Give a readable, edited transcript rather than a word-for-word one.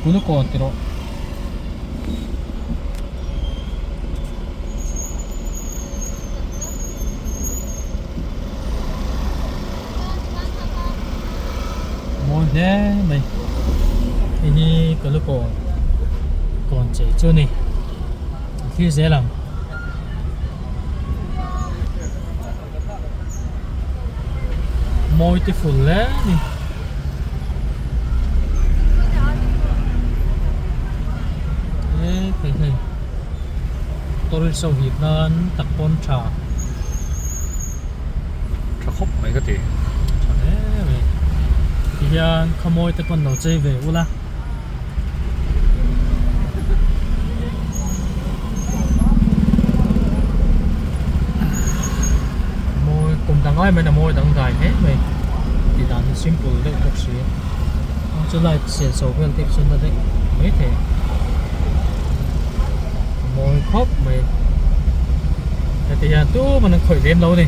Kulukawn ti rawh. Mawi hle mai hei hi Kulukawn kawn chei chu a ni a thlir zel ang. Mawi te ful hle a ni. He hei tourist ho hip nan tak pawn tha. Tha khawp mai ka ti. Tha hle mai. Tihian khawmawi te pawn lo chei ve ula. Mawi kum dang ai mai a mawi dang dai hle mai tih dan hi simple deuh bawk si a chu light sian chho vel te chu na daih mai thei a mawi khawp mai heti hian tumah an khawih lem lo a ni.